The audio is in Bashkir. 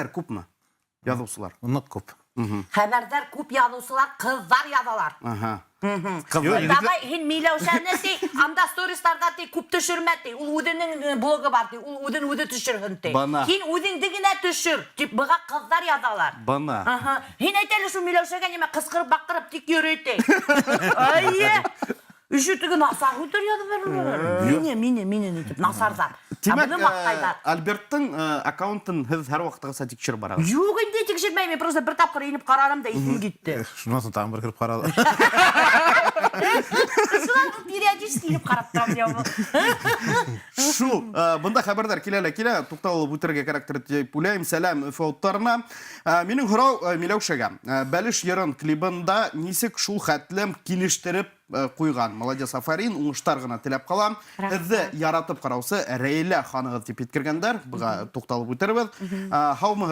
Хәбәрҙәр күпме? Яҙыусылар. Ныҡ күп. Хәбәрҙәр күп яҙыусылар, ҡыҙҙар яҙалар. Ага. Юҡ, Ҡыҙҙар. Давай, һин Миләүшәне ти, анда стористарҙа ти күп төшөрмә ти. Ул үҙенең блогы бар ти, ул үҙен үҙе төшөрһөн ти. Бына. Һин үҙеңде генә төшөр, тип быға ҡыҙҙар яҙалар. Бына. Аһа. Һин әйт әле шул Миләүшәгә нимә ҡысҡырып баҡырып тик йөрөй ти. Әйе. Еще теге насар һүҙҙәр яҙып бирәләр. Мине нитеп насарҙар. Ә Тимәк, быны маҡтайҙар. Альберттың аккаунтын һеҙ һәр ваҡыттағыса тикшереп барағыҙ. Юҡ инде, тикшермәйем, мин просто бер тапҡыр инеп ҡараным да иҫем китте. Шунан һуң тағын бер кереп ҡараны. Шунан периодически инеп ҡарап торам я. Шул, бында хәбәрҙәр килә лә килә, туҡталып үтергә кәрәктер тип уйлайым. Сәләм Өфө уттарына. Минең һорау Миләүшәгә. Бәлеш йырын клибында нисек шул хәтлем килештереп ҡуйған? Молодец, афарин, уңыштар ғына теләп ҡалам. Һеҙҙе яратып ҡараусы Рәйлә ханығыҙ тип еткергәндәр. Быға туҡталып үтербеҙ. Һаумыһығыҙ.